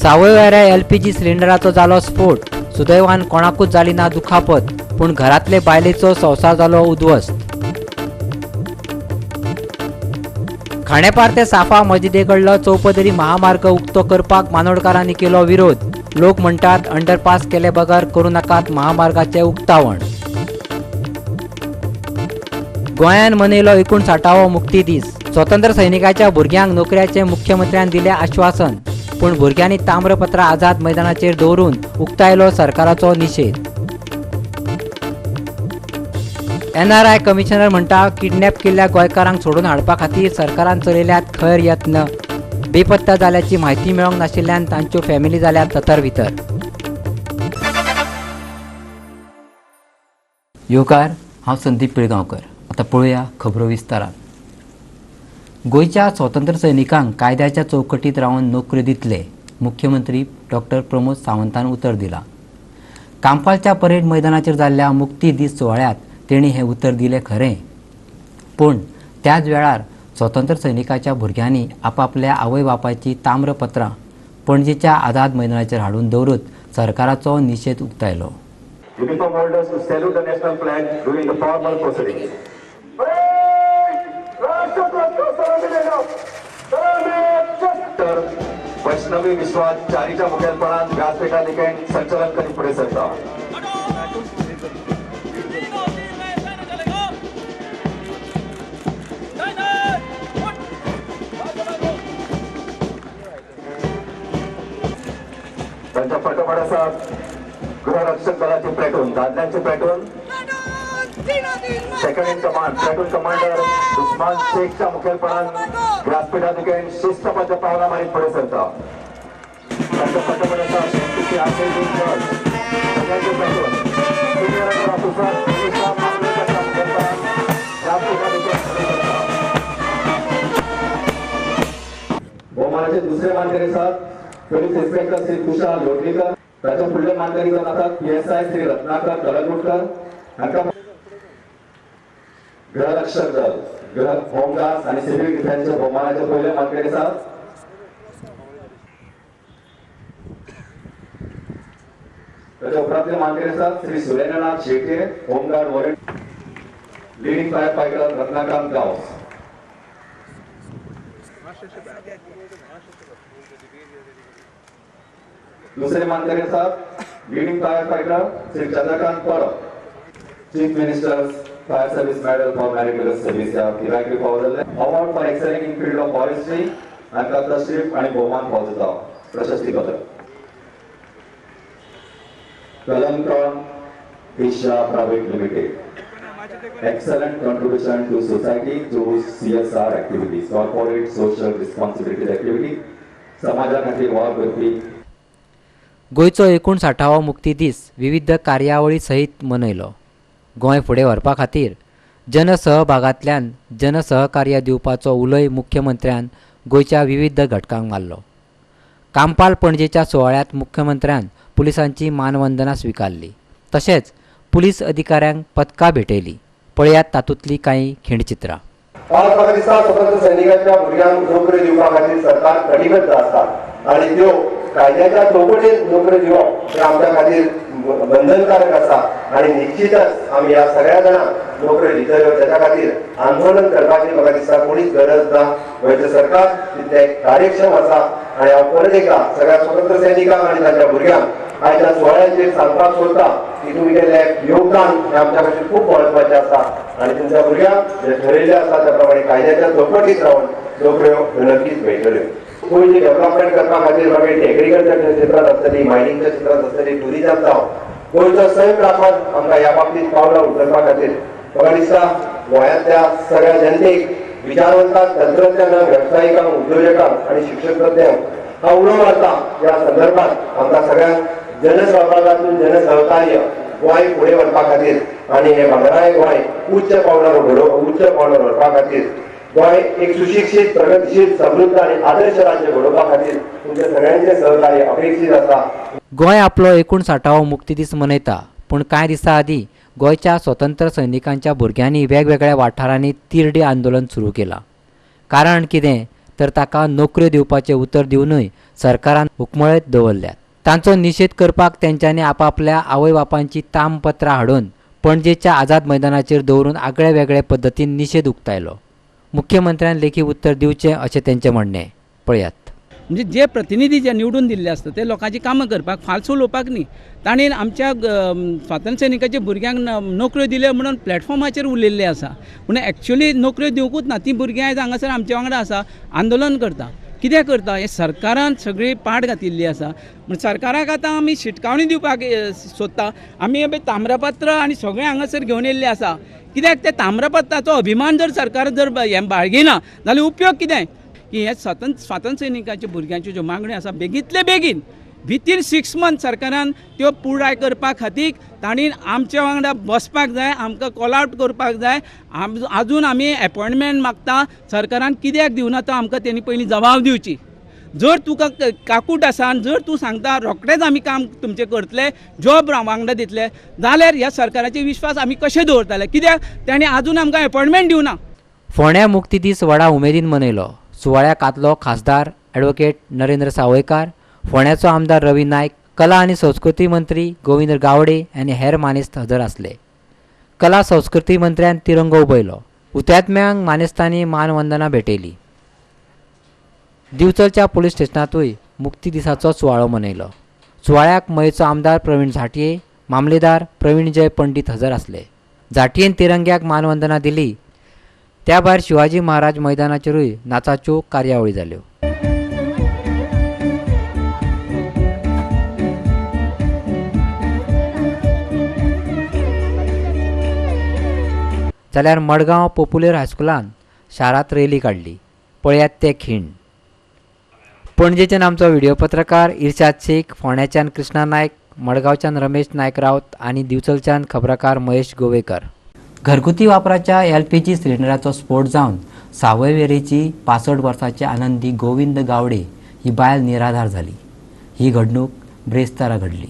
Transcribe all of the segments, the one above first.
सावयवेऱ्या LPG सिलिंडराचो जालो स्फोट. सुदैवान कोणाकूच जाली ना दुखापत, पूण घरांतले बायलेचो संवसार जालो उद्ध्वस्त. खांडेपार ते साफा मजिदे कडलो चौपदरी महामार्ग उक्तो करपाक मानोडकारांनी केलो विरोध. लोक म्हणटात अंडरपास केले बगर करूं नाकात महामार्गाचे उक्तावण. गोंयान मनयलो 59वो मुक्ती दीस. स्वतंत्र सैनिकाच्या भुरग्यांक नोकऱ्याचें मुख्यमंत्र्यान दिलें आश्वासन, पूण भुरग्यांनी ताम्रपत्रां आझाद मैदानाचेर दवरून उक्तायलो सरकाराचो निशेध. एनआरआय कमिशनर म्हणटा किडनॅप केल्ल्या गोंयकारांक सोडून हाडपा खातीर सरकारान चलयल्यात खर यत्न. बेपत्ता जाल्याची म्हायती मेळोंक नाशिल्ल्यान तांच्यो फॅमिली जाल्यात थतरवितर. येवकार, हांव संदीप पिळगांवकर. आतां पळोवया खबरो विस्तारान. गोंयच्या स्वतंत्र सैनिकांक कायद्याच्या चौकटीत रावन नोकऱ्यो दितले, मुख्यमंत्री डॉक्टर प्रमोद सावंतान उतर दिलां. कांपालच्या परेड मैदानाचेर जाल्ल्या मुक्ती दीस सुवाळ्यांत तेणी हें उतर दिलें खरें, पूण त्याच वेळार स्वतंत्र सैनिकाच्या भुरग्यांनी आपापल्या आवय बापायची ताम्रपत्रां पणजेच्या आझाद मैदानाचेर हाडून दवरत सरकाराचो निशेध उक्तायलो. Uniform holders to salute the national flag during the formal proceedings. तर वैष्णवी विश्वास चारीच्या मुखेलपणान व्यासपीठा दिकेन संचलन करीत फुडें सरता. त्यांच्या फाटोफाट आसात गृहरक्षक दलाचे प्लॅटून, दादल्यांचे platoon. Second in command platoon commander Usman शेखच्या मुखेलपणान व्यासपीठा दिकेन शिस्तबद्ध पावलां मारीत फुडें सरता. तांच्या फाटोफाट आसा एनसीसी आर्टिलरी दल सगळ्यांचे प्लॅटून. सिनियर अंडर ऑफिसर मनीषा मांद्रेकरच्या मुखेलपणान व्यासपीठा दिकेन फुडें सरता. भोवमानाचे दुसरे मानकरी आसात पोलीस इन्स्पेक्टर श्री तुषार लोटलीकर. ताच्या फुडले मानकरी जावन आसात पीएसआय श्री रत्नाकर कलंगुटकर. हांकां गृहरक्षक दल, गृह होमगार्ड्स आणि सिव्हिल डिफेन्सच्या भोवमानाचे पयले मानकरी आसात. ताच्या उपरांतले मानकरी आसात Shri Surendranath Shetye, home guard volunteer, leading fire fighter Ratnakant Gawas. दुसरे मानकरी आसात leading fire fighter Shri Chandrakant Parab. Chief Minister's Fire Service Medal for Meritorious Service ह्या तिगांकूय फावो जाल्ले. Award for excelling in field of forestry हांकां तशरीफ आनी भोवमान फावो जाता, प्रशस्तीपत्र. Kalamcon Asia Private Limited, excellent contribution to society through CSR activities, corporate social responsibility activity, समाजा खातीर वावर करपी. गोंयचो 59वो मुक्ती दीस विविध कार्यावळी सहित मनयलो. गोंय फुडें व्हरपा खातीर जनसहभागांतल्यान जनसहकार्य दिवपाचो उलोय मुख्यमंत्र्यान गोंयच्या विविध घटकांक मारलो. कांपाल पणजेच्या सुवाळ्यांत मुख्यमंत्र्यान पुलिसांची मानवंदना स्विकारली, तशेंच पुलीस अधिकाऱ्यांक पदकां भेटयली. पळयात तातूंतलीं कांय खिणचित्रां. आज म्हाका दिसता स्वतंत्र सैनिकांच्या भुरग्यांक नोकऱ्यो दिवपा खातीर सरकार कटिबद्ध आसता आनी त्यो कायद्याच्या चौकटीत नोकऱ्यो दिवप हें आमच्या खातीर बंधनकारक आसा आनी निश्चितच आमी ह्या सगळ्या जाणांक नोकऱ्यो दितल्यो. तेच्या खातीर आंदोलन करपाची म्हाका दिसता कोणीच गरज ना. गोंयचें सरकार तितलें कार्यक्षम आसा आनी हांव परत एकदां सगळ्या स्वतंत्र सैनिकांक आनी तांच्या भुरग्यांक आयच्या सुवाळ्याचेर सांगपाक सोदता की तुमी केल्लें योगदान हें आमच्या खातीर खूब म्हत्वाचें आसा आनी तुमच्या भुरग्यांक जें ठरयल्लें आसा त्या प्रमाणे कायद्याच्या चौकटीत रावन नोकऱ्यो नक्कीच मेळटल्यो. गोंयची डेव्हलपमेंट करपा खातीर मागीर एग्रीकल्चरच्या क्षेत्रांत आसतली, मायनिंगच्या क्षेत्रांत आसतली, टुरिजम जावं, गोंयचो सैम राखपाक आमकां ह्या बाबतींत पावलां उखलपा खातीर म्हाका दिसता गोंयांतल्या सगळ्या जनतेक, विचारवंतांक, तंत्रज्ञानाक, वेवसायिकांक, उद्योजकांक आनी शिक्षक तज्ञांक हांव उलो मारता. ह्या संदर्भात आमकां सगळ्यांक जनसहभागातून जनसहकार्य गोंय फुडें व्हरपा खातीर आनी हें भांगराळें गोंय उच्च पावंड्यार घडोव उच्च पावंड्यार व्हरपा खातीर, गोंय एक सुशिक्षीत, प्रगतशील, समृद्ध आनी आदर्श राज्य घडोवपा खातीर तुमच्या सगळ्यांचें सहकार्य अपेक्षीत आसा. गोंय आपलो 59वो मुक्ती दीस मनयता, पूण कांय दिसां आदीं गोंयच्या स्वतंत्र सैनिकांच्या भुरग्यांनी वेगवेगळ्या वाठारांनी तिरडी आंदोलन सुरू केलां. कारण कितें? तर ताका नोकऱ्यो दिवपाचें उतर दिवनूय सरकारान हुकमळत दवरल्यात. तांचो निशेध करपाक तेंच्यांनी आपापल्या आवय बापांची तामपत्रां हाडून पणजेच्या आझाद मैदानाचेर दवरून आगळे वेगळे पद्दतीन निशेध उक्तायलो. मुख्यमंत्र्यान लेखी उत्तर दिवचें अशें तेंचें म्हणणें. पळयात. म्हणजे जे प्रतिनिधी जे निवडून दिल्ले आसता ते लोकांची कामां करपाक, फाल्स उलोवपाक न्ही. तांणी आमच्या स्वातंत्र्य सैनिकाच्या भुरग्यांक नोकऱ्यो दिल्यो म्हणून प्लॅटफॉर्माचेर उलयल्ले आसा, पूण एक्च्युअली नोकऱ्यो दिवंकूच ना. ती भुरगीं आयज हांगासर आमच्या वांगडा आसा, आंदोलन करता. कितें करता हें सरकारान सगळी पाट घातिल्ली आसा. म्हण सरकाराक आतां आमी शिटकावणी दिवपाक सोदता. आमी ताम्रपत्र आनी सगळें हांगासर घेवन येयल्लें आसा. कित्याक ते ताम्रपत्राचो अभिमान जर सरकार जर हें बाळगिना जाल्यार उपयोग कितें? की हे स्वातंत्र्य सैनिकाच्या भुरग्यांच्यो ज्यो मागण्यो आसा बेगींतले बेगीन विथीन 6 मंथ सरकारान त्यो पुराय करपा खातीर तांणी आमच्या वांगडा बसपाक जाय, आमकां कॉल आवट करपाक जाय. आजून आमी एपॉयंटमेंट मागता, सरकारान कित्याक दिवना तो आमकां तेणी पयलीं जबाब दिवची. जर तुका काकूट आसा आनी जर तूं सांगता रोखडेंच आमी काम तुमचें करतले, जॉब वांगडा दितले, जाल्यार ह्या सरकाराचेर विश्वास आमी कशें दवरतले? कित्याक ताणें आजून आमकां एपॉयंटमेंट दिवना. फोंड्या मुक्ती दीस व्हडा उमेदीन मनयलो. सुवाळ्याक आदलो खासदार ॲडव्होकेट नरेंद्र सावयकार, फोंड्याचो आमदार रवी नायक, कला आनी संस्कृती मंत्री गोविंद गावडे आनी हेर मानेस्त हजर आसले. कला संस्कृती मंत्र्यान तिरंगो उबयलो. हुतात्म्यांक मानेस्तांनी मानवंदना भेटयली. दिवचलच्या पुलीस स्टेशनांतूय मुक्ती दिसाचो सुवाळो मनयलो. सुवाळ्याक मयेचो आमदार प्रवीण झांट्ये, मामलेदार प्रवीण जय पंडित हजर आसले. झांट्येन तिरंग्याक मानवंदना दिली. त्या भायर शिवाजी महाराज मैदानाचेरूय नाचाच्यो कार्यावळी जाल्यो. जाल्यार मडगांव पॉप्युलर हायस्कुलान शारांत रॅली काडली. पळयात ते खीण. पणजेच्यान आमचो व्हिडिओ पत्रकार इर्शाद शेख, फोंड्याच्यान कृष्णा नायक, मडगांवच्यान रमेश नायक रावत आनी दिवचलच्यान खबराकार महेश गोवेकर. घरगुती वापराच्या LPG सिलिंडराचो स्फोट जावन सावयवेरेची 65 वर्सांची आनंदी गोविंद गावडे ही बायल निराधार जाली. ही घडणूक ब्रेस्तारा घडली.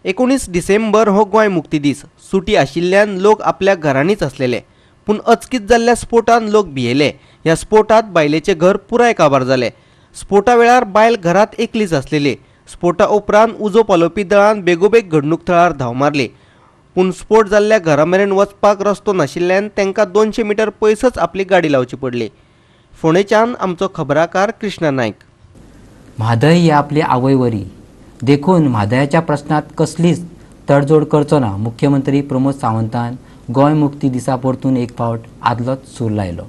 19 डिसेंबर हो गोंय मुक्ती दीस. सुटी आशिल्ल्यान लोक आपल्या घरांनीच आसलेले, पूण अचकीत जाल्ल्या स्फोटान लोक भियेले. ह्या स्फोटात बायलेचें घर पुराय काबार जालें. स्फोटा वेळार बायल घरांत एकलीच आसलेली. स्फोटा उपरांत उजो पालोवपी दळान बेगोबेग घडणूक थळार धांव मारली, पूण स्फोट जाल्ल्या घरा मेरेन वचपाक रस्तो नाशिल्ल्यान तांकां 200 मिटर पयसच आपली गाडी लावची पडली. फोंडेच्यान आमचो खबराकार कृष्णा नायक. म्हादय ही आपली आवयवरी, देखून म्हादयाच्या प्रश्नांत कसलीच तडजोड करचो ना, मुख्यमंत्री प्रमोद सावंतान गोंय मुक्ती दिसा परतून एक फावट आदलोच सूर लायलो.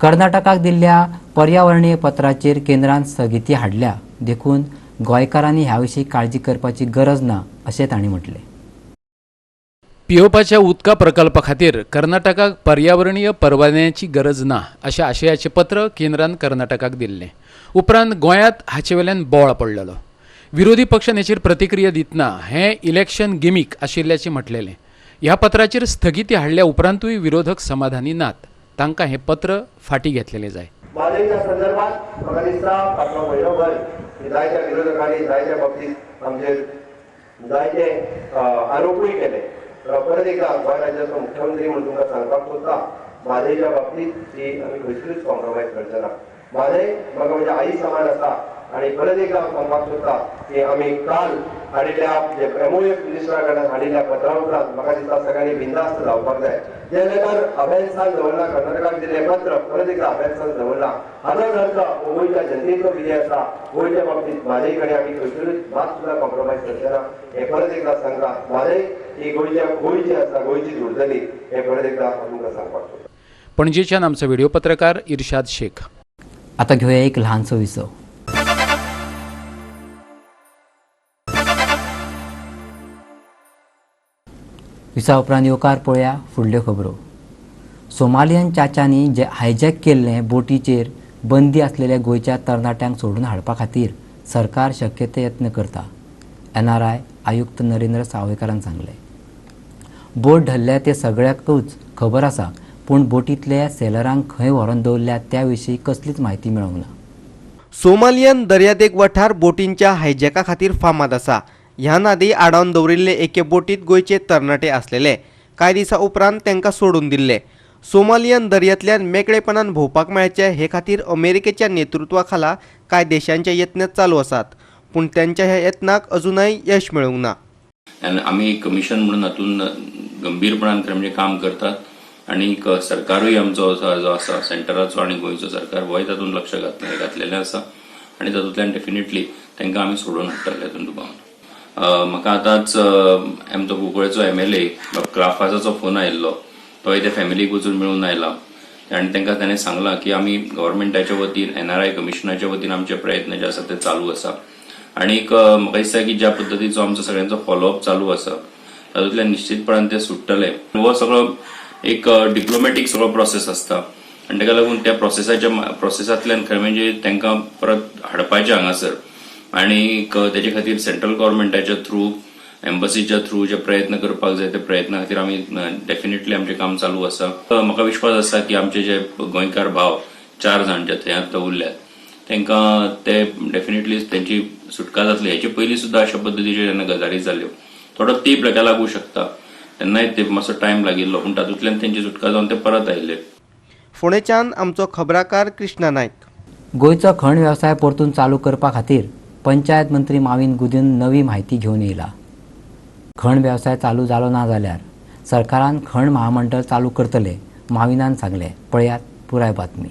कर्नाटकाक दिल्ल्या पर्यावरणीय पत्राचेर केंद्रान स्थगिती हाडल्या, देखून गोंयकारांनी ह्या विशीं काळजी करपाची गरज ना अशें तांणी म्हटलें. पियोवपाच्या उदका प्रकल्पा खातीर कर्नाटकाक पर्यावरणीय परवान्याची गरज ना अशा आशयाचें पत्र केंद्रान कर्नाटकाक दिल्लें. उपरांत गोंयांत हाचे वेल्यान बोवाळ पडलेलो. विरोधी पक्षान हेचेर प्रतिक्रिया दितना हें इलेक्शन गिमीक आशिल्ल्याचें म्हटलेलें. ह्या पत्राचेर स्थगिती हाडल्या उपरांतूय विरोधक समाधानी नात. तांकां हें पत्र फाटीं घेतलेलें जाय. म्हादयच्या संदर्भात म्हाका दिसता फाटलो म्हयनोभर जायत्या विरोधकांनी जायत्या बाबतींत आमचेर जायते आरोपूय केले. परत एकदा गोंय राज्याचो मुख्यमंत्री म्हणून तुमकां सांगपाक सोदता, म्हादयच्या बाबतींत ही आमी खंयसरूच कॉम्प्रोमायज करचे ना. म्हादय म्हाका म्हज्या आई समान आसा आनी परत एकदा हांव सांगपाक सोदता की आमी काल हाडिल्ल्या जे MOF मिनिस्टरा कडल्यान हाडिल्ल्या पत्रा उपरांत म्हाका दिसता सगळ्यांनी बिंदास्त जावपाक जाय. जे लेटर अभ्यासान दवरला, कर्नाटकाक दिल्लें पत्र परत एकदा अभ्यासान दवरला. हाचोच अर्थ गोंयच्या जनतेचो विजय आसा. गोंयच्या बाबतींत म्हादय कडेन आमी खंयसरूच मात सुद्दां कॉम्प्रोमायज करचे ना हें परत एकदा सांगता. म्हादय ही गोंयची आसा, गोंयचीच उरतली हें परत एकदा हांव तुमकां सांगपाक सोदता. पणजेच्यान आमचो व्हिडिओ पत्रकार इर्शाद शेख. आतां घेवया एक ल्हानसो विसव. विसा उपरांत येवकार पळया फुडल्यो खबरो. सोमालियन चाच्यांनी जे हायजॅक केल्ले बोटीचेर बंदी आसलेल्या गोंयच्या तरणाट्यांक सोडून हाडपा खातीर सरकार शक्य ते यत्न करता, NRI आयुक्त नरेंद्र सावयकारान सांगलें. बोट धरल्या ते सगळ्याकूच खबर आसा, पूण बोटींतल्या सेलरांक खंय व्हरून दवरल्या त्या विशीं कसलीच म्हायती मेळूंक ना. सोमालियन दर्यादेग वाठार बोटींच्या हायजॅका खातीर फामाद आसा. ह्या नादी आडावन दवरिल्ले एके बोटीत गोंयचे तरणाटे आसलेले. कांय दिसां उपरांत तांकां सोडून दिल्ले. सोमालियन दर्यांतल्यान मेकळेपणान भोंवपाक मेळचें हे खातीर अमेरिकेच्या नेतृत्वा खाला कांय देशांचे यत्न चालू आसात, पूण त्यांच्या ह्या यत्नाक अजूनय यश मेळूंक ना. आनी आमी कमिशन म्हणून हातून गंभीरपणान खरें म्हणजे काम करतात आनी सरकारूय आमचो जो आसा सेंटराचो आनी गोंयचो सरकार होय तातूंत लक्ष घातलेलें आसा आनी तातूंतल्यान डेफिनेटली तांकां आमी सोडोवन हाडटले हातूंत दुबाव. म्हाका आतांच आमचो कुंकळेचो एमएलए क्राफासाचो फोन आयिल्लो, तोय त्या फॅमिलीक वचून मेळून आयला आनी तांकां ताणें सांगलां की आमी गव्हर्मेंटाच्या वतीन एनआरआय कमिशनाच्या वतीन आमचे प्रयत्न जे आसा ते चालू आसा. आनीक म्हाका दिसता की ज्या पद्दतीचो आमचो सगळ्यांचो फॉलोअप चालू आसा तातूंतल्यान निश्चितपणान ते सुट्टले. हो सगळो एक डिप्लोमॅटीक सगळो प्रोसेस आसता आनी ताका लागून त्या प्रोसेसांतल्यान खरें म्हणजे तांकां परत हाडपाचें हांगासर आनी तेजे खातीर सेंट्रल गव्हर्मेंटाच्या थ्रू एम्बसीच्या थ्रू जे प्रयत्न करपाक जाय ते प्रयत्ना खातीर आमी डेफिनेटली आमचें काम चालू आसा. म्हाका विश्वास आसा की आमचे जे गोंयकार भाव 4 जाण जे थंय आतां उरल्यात तांकां ते डेफिनेटली तेंची सुटका जातली. हेचे पयलीं सुद्दां अशा पद्दतीच्यो जेन्ना गजाली जाल्यो थोडो तेंप ताका लागूं शकता, तेन्नाय ते मातसो टायम लागिल्लो, पूण तातूंतल्यान तेंची सुटका जावन ते परत आयिल्ले. फोंडेच्यान आमचो खबराकार कृष्णा नायक. गोंयचो खण वेवसाय परतून चालू करपा खातीर पंचायत मंत्री माविन गुदिन नवी म्हायती घेवन येयला. खण वेवसाय चालू जालो ना जाल्यार सरकारान खण महामंडळ चालू करतले, माविनान सांगलें. पळयात पुराय बातमी.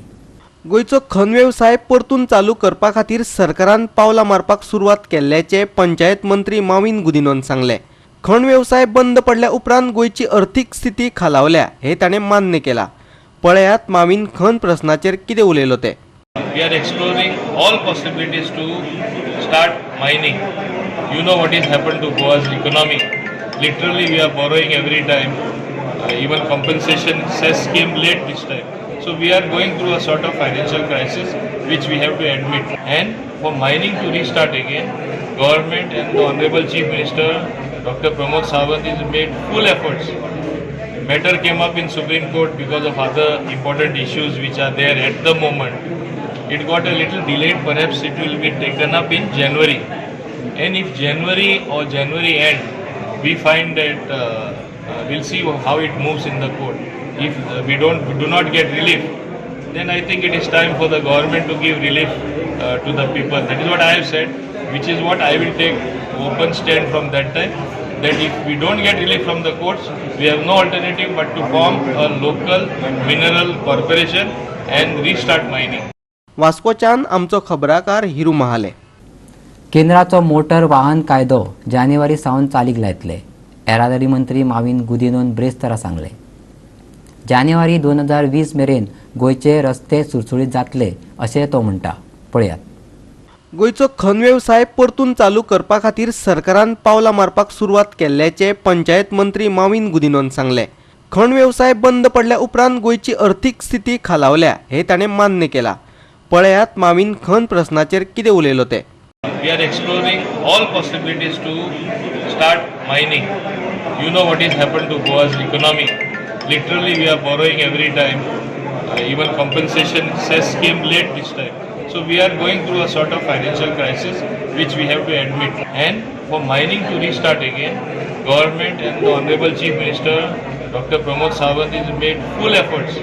गोंयचो खण वेवसाय परतून चालू करपा खातीर सरकारान पावलां मारपाक सुरवात केल्ल्याचें पंचायत मंत्री माविन गुदिनोन सांगलें. खण वेवसाय बंद पडल्या उपरांत गोंयची अर्थीक स्थिती खालावल्या हे ताणें मान्य केलां. पळयात माविन खण प्रस्नाचेर कितें उलयलो ते. We are exploring all possibilities to start mining. You know what is happened to Goa's economy. Literally we are borrowing every time. Even compensation cess came late this time. So we are going through a sort of financial crisis which we have to admit. And for mining to restart again, government and the Honorable Chief Minister Dr. Pramod Sawant has made full efforts. Matter came up in Supreme Court because of other important issues which are there at the moment. It got a little delayed, perhaps it will be taken up in January. And if January or January end, we find that we'll see how it moves in the court. If we do not get relief, then I think it is time for the government to give relief to the people. That is what I have said, which is what I will take open stand from that time, that if we don't get relief from the courts, we have no alternative but to form a local mineral corporation and restart mining. वास्कोच्यान आमचो खबराकार Hiru Mahale. केंद्राचो motor वाहन कायदो जानेवारी सावन चालीक लायतले, येरादारी मंत्री माविन गुदिनोन ब्रेस्तारा सांगले. जानेवारी 2020 मेरेन गोंयचे रस्ते सुरसुळीत जातले अशें तो म्हणटा. पळयात. गोंयचो खण वेवसाय परतून चालू करपा खातीर सरकारान पावलां मारपाक सुरवात केल्ल्याचें पंचायत मंत्री माविन गुदिनोन सांगलें. खण वेवसाय बंद पडल्या उपरांत गोंयची अर्थीक स्थिती खालावल्या हे ताणें मान्य केलां. पळयात माविन खण प्रस्नाचेर कितें उलयलो ते. We are exploring all possibilities to start mining. You know what is happened to Goa's economy. Literally we are borrowing every time. Even compensation cess came late this time. So we are going through a sort of financial crisis which we have to admit. And for mining to restart again, government and the Honorable Chief Minister Dr. Pramod Sawant has made full efforts.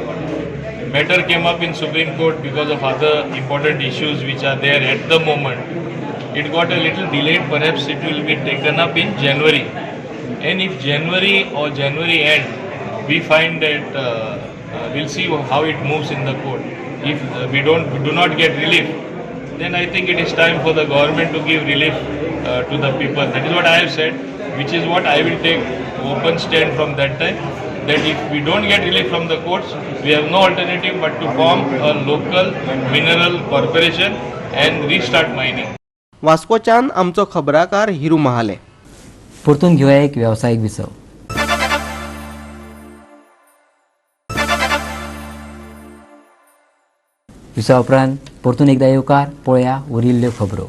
Matter came up in Supreme Court because of other important issues which are there at the moment. It got a little delayed, perhaps it will be taken up in January. And if January or January end, we find that we'll see how it moves in the court. If we do not get relief, then I think it is time for the government to give relief to the people. That is what I have said, which is what I will take open stand from that time, that if we don't get relief from the courts, we have no alternative but to form a local mineral corporation and restart mining. वास्कोच्यान आमचो खबराकार हिरू महाले. परतून घेवया एक वेवसायीक विसव. विसवा उपरांत परतून एकदा येवकार. पळया उरिल्ल्यो खबरो.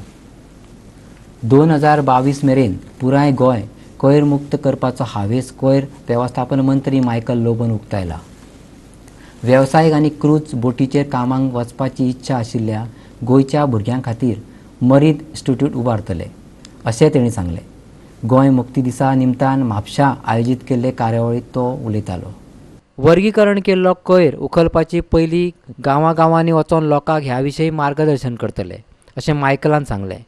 2022 मेरेन पुराय गोंय कोयर मुक्त करपाचो हावेस कोयर वेवस्थापन मंत्री मायकल लोबोन उक्तायला. वेवसायीक आनी क्रूज बोटीचेर कामाक वचपाची इच्छा आशिल्ल्या गोंयच्या भुरग्यां खातीर मरीन इन्स्टिट्यूट उबारतले अशें तेणी सांगलें. गोंय मुक्ती दिसा निमतान म्हापशा आयोजीत केल्ले कार्यावळींत तो उलयतालो. वर्गीकरण केल्लो कोयर उखलपाची पयलीं गांवागांवांनी वचोन लोकांक ह्या विशीं मार्गदर्शन करतले अशें मायकलान सांगलें.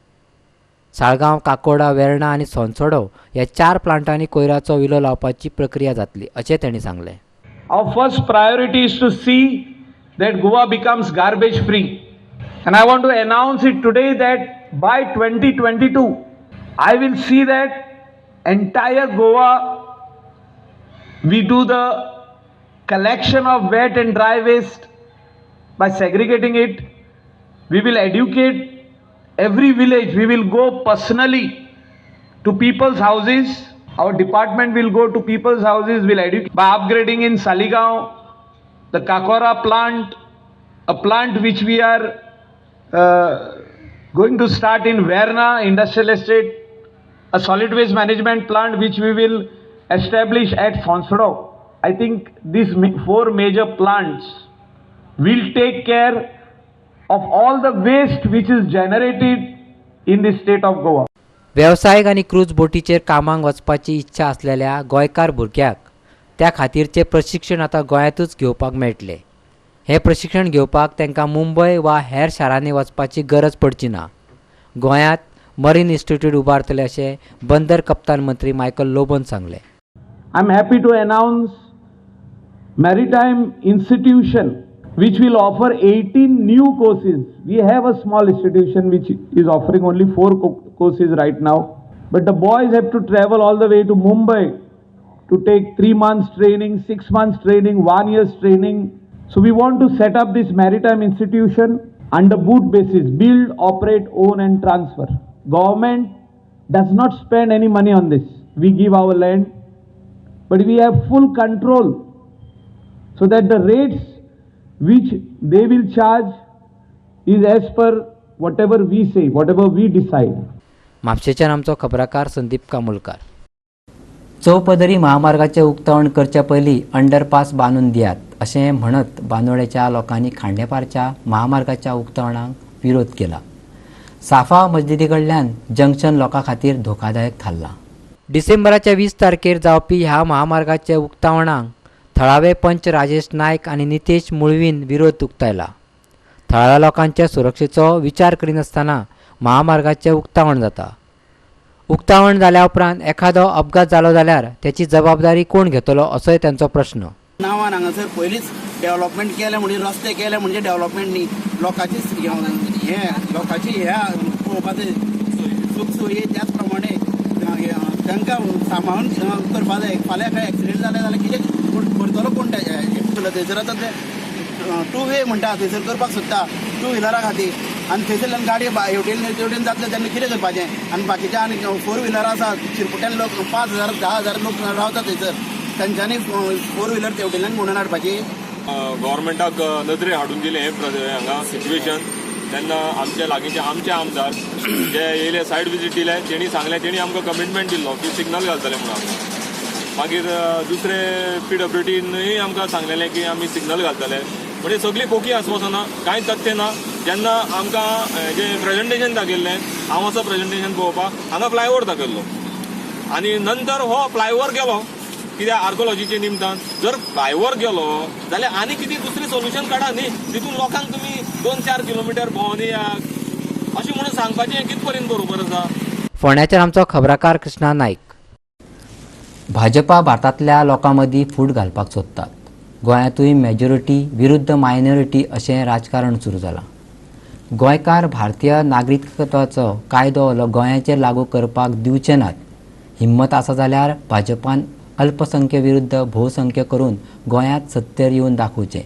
साळगांव, काकोडा, वेर्णा आनी सोनसडो ह्या 4 प्लांटांनी कोयराचो विलो लावपाची प्रक्रिया जातली अशें तांणी सांगलें. Our first priority is to see that Goa becomes garbage free, and I want to announce it today that by 2022 I will see that entire Goa we do the collection of wet and dry waste by segregating it. We will educate every village. We will go personally to people's houses. Our department will go to people's houses. Will educate by upgrading in Saligao, the Kakora plant, a plant which we are going to start in Verna industrial estate, a solid waste management plant which we will establish at Fonsodo. I think these 4 major plants will take care of all the waste which is generated in the state of Goa. वेवसायीक आनी cruise बोटीचेर कामाक वचपाची इच्छा आसलेल्या गोंयकार भुरग्यांक त्या खातीरचें प्रशिक्षण आतां गोंयांतूच घेवपाक मेळटलें. हें प्रशिक्षण घेवपाक तांकां मुंबय वा हेर शारांनी वचपाची गरज पडची ना. गोंयांत मरीन इन्स्टिट्यूट उबारतले अशें बंदर कप्तान मंत्री मायकल लोबोन सांगलें. I am happy to announce Maritime Institution which will offer 18 new courses. We have a small institution which is offering only 4 courses right now, but the boys have to travel all the way to Mumbai to take 3 months training, 6 months training, 1 year's training. So we want to set up this maritime institution under boot basis, build, operate, own and transfer. Government does not spend any money on this. We give our land, but we have full control so that the rates which they will charge is as per whatever we say, whatever we decide. म्हापशेच्यान आमचो खबराकार संदीप कामुलकार. चौपदरी महामार्गाचें उक्तावण करचे पयलीं underpass बांदून दियात अशें म्हणत बांदोड्याच्या लोकांनी खांडेपारच्या महामार्गाच्या उक्तावणाक विरोध केला. साफा मस्जिदी कडल्यान जंक्शन लोकां खातीर धोकादायक थारलां. डिसेंबराच्या 20 तारखेर जावपी ह्या महामार्गाच्या उक्तावणाक थळावे पंच राजेश नायक आनी नितेश मुळवीन विरोध उक्तायला. थळाव्या लोकांच्या सुरक्षेचो विचार करिनासतना महामार्गाचें उक्तावण जाता. उक्तावण जाल्या उपरांत एखादो अपघात जालो जाल्यार त्याची जबाबदारी कोण घेतलो असोय त्यांचो प्रश्न. नांवान हांगासर पयलींच डेव्हलपमेंट केलें म्हणजे रस्ते केले म्हणजे डेव्हलपमेंट न्ही, लोकांची हें लोकांची हें पळोवपाचें सुख सोयी त्याच प्रमाणे तांकां सांबाळून करपा जाय. फाल्यां खंय एक्सिडेंट जालें जाल्यार कितें करतलो कोण थंयसर आतां ते टू वे म्हणटा थंयसर करपाक सोदता टू व्हिलरा खातीर आनी थंयसरल्यान गाडी हेवटेन तेवटेन जातले तेन्ना कितें करपाचें. आनी बाकीच्या आनी फोर व्हिलर आसा शिरपुट्यान लोक 5,000 10,000 लोक रावता थंयसर, तांच्यांनी फोर व्हिलर तेवटेनल्यान म्हणून हाडपाची. गव्हर्मेंटाक नदरे हाडून दिलें हें हांगा सिच्युएशन. तेन्ना आमच्या लागींचे आमचे आमदार जे येयले सायड विजीट दिले तेणी सांगलें, तेणी आमकां कमिटमेंट दिल्लो की सिग्नल घालतले म्हणून आमकां. मागीर दुसरे PWDनूय आमकां सांगलेलें की आमी सिग्नल घालतले. म्हणजे सगळीं पोकी आस्वासनां, कांय तथ्य ना. जेन्ना आमकां जें प्रेजेंटेशन दाखयल्लें, हांव असो प्रेजेंटेशन पळोवपाक हांगा फ्लायओवर दाखयल्लो आनी नंतर हो फ्लायओवर गेलो कित्याक आर्कोलॉजीच्या निमतान. जर फ्लायओवर गेलो जाल्यार आनी कितें दुसरें सोल्युशन काडा न्ही, तितून लोकांक तुमी 2-4 किलोमिटर भोंवन येयात अशें म्हणून सांगपाचें कित पर्यंत बरोबर आसा. फोंड्याचेर आमचो खबराकार कृष्णा नायक. भाजपा भारतांतल्या लोकां मदीं फूट घालपाक सोदतात. गोंयांतूय मेजॉरिटी विरुद्ध मायनॉरिटी अशें राजकारण सुरू जालां. गोंयकार भारतीय नागरिकत्वाचो कायदो गोंयाचेर लागू करपाक दिवचे नात. हिम्मत आसा जाल्यार भाजपान अल्पसंख्य विरुद्ध भोवसंख्य करून गोंयांत सत्तेर येवन दाखोवचें.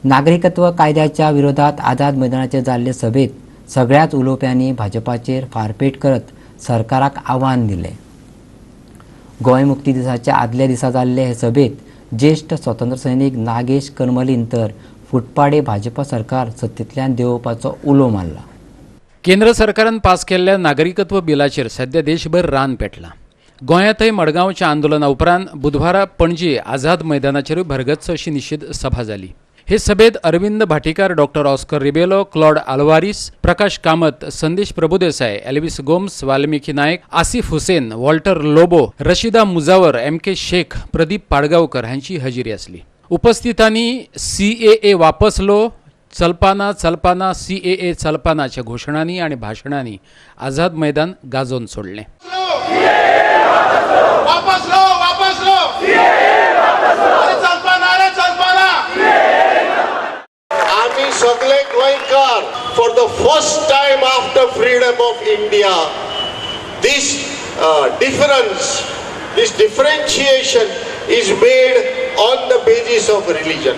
नागरिकत्व कायद्याच्या विरोधात आझाद मैदानाचेर जाल्ले सभेत सगळ्याच उलोवप्यांनी भाजपाचेर फारपेट करत सरकाराक आव्हान दिलें. गोंय मुक्ती दिसाच्या आदल्या दिसा जाल्ले हे सभेत ज्येश्ठ स्वतंत्र सैनीक नागेश करमलीन तर फुटपाडे भाजपा सरकार सत्तेंतल्यान देंवोवपाचो उलो मारला. केंद्र सरकारान पास केल्ल्या नागरिकत्व बिलाचेर सध्या देशभर रान पेटलां. गोंयांतय मडगांवच्या आंदोलना उपरांत बुधवारा पणजे आझाद मैदानाचेरूय भरगच्च अशी निशेध सभा जाली. हे सभेत Arvind Bhatikar, doctor Oscar Rebelo, Claude Alvares, Prakash Kamat, Sandesh Prabhudesai, Elvis Gomes, Valmiki Naik, Asif Hussain, Walter Lobo, Rashida Mujawar, M K Shaikh, Pradeep Padgaonkar हांची हजेरी आसली. उपस्थितांनी CAA वापस लो, चलपाना चलपाना CAA चलपानाच्या घोशणांनी आनी भाशणांनी आझाद मैदान गाजोवन सोडलें. वापस लो, वापस लो, चलपाना रे चलपाना. आमी सगळे गोंयकार for the first time after freedom of India this difference, this differentiation is made on the basis of religion.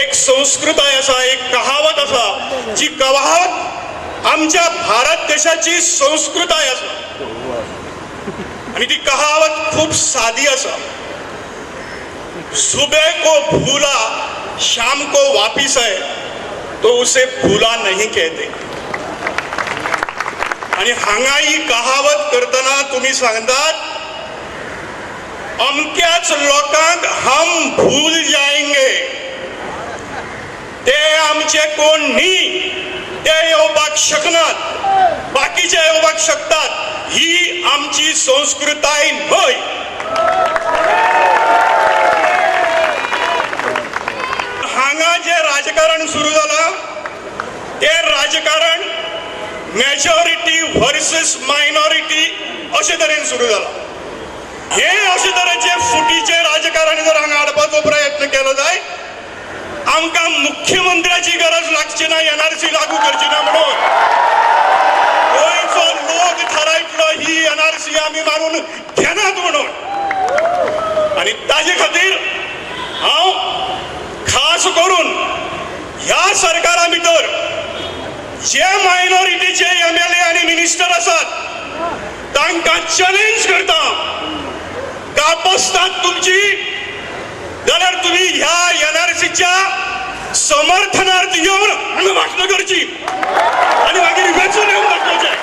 एक संस्कृताय आसा, एक कहावत आसा, जी कहावत आमच्या भारत देशाची संस्कृताय आसा आनी ती कहावत खूब सादी आसा. सुबह को भूला शाम को वापिस आए तो उसे भूला नहीं कहते. आणि हांगा ही कहावत करतना तुम्ही सांगतात अमक्याच लोकांक हम भूल जाएंगे, ते आमचे कोण न्ही, ते येवपाक शकनात, बाकीचे येवपाक शकतात, ही आमची संस्कृताय न्हय. हांगा जे राजकारण सुरू जाला ते राजकारण मेजॉरिटी वर्सेस मायनॉरिटी अशे तरेन सुरू जाला. हे अशे तरेचे फुटीचे राजकारण जर हांगा हाडपाचो प्रयत्न केलो जाय, आमकां मुख्यमंत्र्याची गरज लागची ना, एनआरसी लागू करची ना म्हणून गोंयचो लोक थारायतलो ही एनआरसी आमी मानून घेनात म्हणून. आनी ताजे खातीर हांव खास करून ह्या सरकारा भितर जे मायनॉरिटीचे MLA आनी मिनिस्टर आसात तांकां चॅलेंज करता, कापसतात तुमची जाल्यार तुमी ह्या एनआरसीच्या समर्थनार्थ येवन हांगा भाशणां करची आनी मागीर वेंचून येवन दाखोवचें.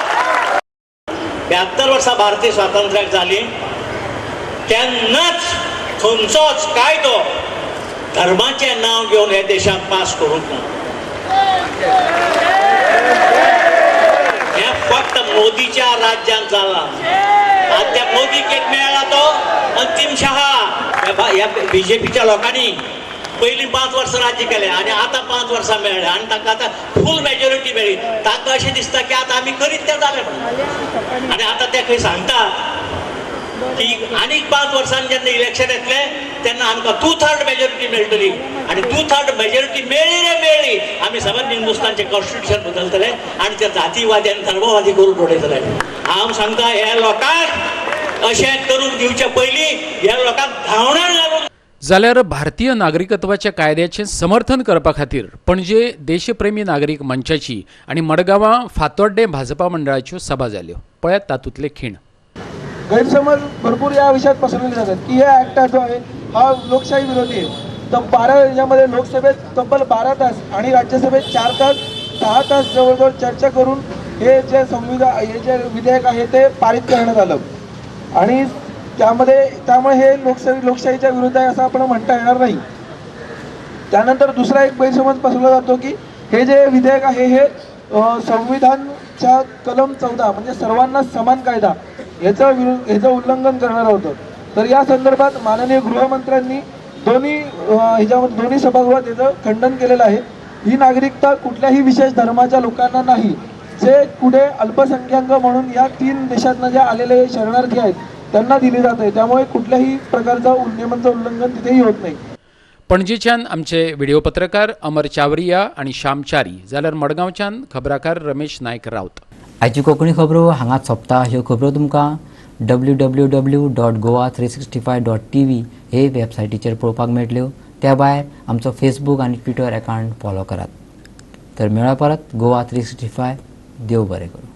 72 वर्सां भारतीय स्वातंत्र्याक जाली तेन्नाच खंयचोच कायदो धर्माचें नांव घेवन हे देशाक पास करूंक ना. हें फक्त मोदीच्या राज्यांत जालां. आनी त्या मोदीक एक मेळ्ळा तो अंतीम शहा. ह्या बीजेपीच्या लोकांनी पयलीं 5 वर्सां राज्य केलें आनी आतां 5 वर्सां मेळ्ळें आनी तांकां आतां फूल मेजॉरिटी मेळ्ळी. तांकां अशें दिसता की आतां आमी करीत तें जालें म्हणून. आनी आतां ते खंय सांगता की आनीक 5 वर्सांनी जेन्ना इलेक्शन येतलें तेन्ना आमकां 2/3 मेजॉरिटी मेळटली आनी 2/3 मेजॉरिटी मेळ्ळी रे मेळ्ळी आमी सबंद हिंदुस्तानचें कॉन्स्टिट्युशन बदलतले आनी ते जातीवादी आनी धर्मवादी करून उडयतले. हांव सांगता ह्या लोकांक अशें करूंक दिवचे पयलीं ह्या लोकांक धांवणार घालून. जाल्यार भारतीय नागरिकत्वाच्या कायद्याचें समर्थन करपा खातीर पणजे देशप्रेमी नागरीक मंचाची आनी मडगांवां फातोड्डें भाजपा मंडळाच्यो सभा जाल्यो. पळयात तातूंतले खीण. गैरसमज भरपूर या विषयात पसरवले जातात की हे ॲक्ट जो आहे हा लोकशाही विरोधी आहे. तर 12 याच्यामध्ये लोकसभेत तब्बल 12 तास आणि राज्यसभेत 4 तास 6 तास जवळजवळ चर्चा करून हे जे संविधान हे जे विधेयक आहे ते पारित करण्यात आलं आणि त्यामुळे हे लोकशाहीच्या विरुद्ध आहे असं आपण म्हणता येणार नाही. त्यानंतर दुसरा एक गैरसमज पसरवला जातो की हे जे विधेयक आहे हे संविधानच्या कलम 14 म्हणजे सर्वांना समान कायदा ह्याचं उल्लंघन करणार होतं. तर या संदर्भात माननीय गृहमंत्र्यांनी दोन्ही सभागृहात याचं खंडन केलेलं आहे. ही नागरिकता कुठल्याही विशेष धर्माच्या लोकांना नाही, जे कुठे अल्पसंख्याक म्हणून या 3 देशातनं जे आलेले शरणार्थी आहेत त्यांना दिली जात आहे. त्यामुळे कुठल्याही प्रकारचा नियमांचं उल्लंघन तिथेही होत नाही. पणजेच्यान आमचे व्हिडिओ पत्रकार अमर चावरिया आणि श्याम च्यारी, जाल्यार मडगांवच्यान खबराकार रमेश नायक राऊत. आयची कोंकणी खबरो हांगाच सोंपता. ह्यो खबरो तुमकां www.goa365.tv हे वेबसायटीचेर पळोवपाक मेळटल्यो. त्या भायर आमचो फेसबूक आनी ट्विटर अकावंट फॉलो करात. तर मेळ्ळा परत गोवा 365. देव बरें करूं.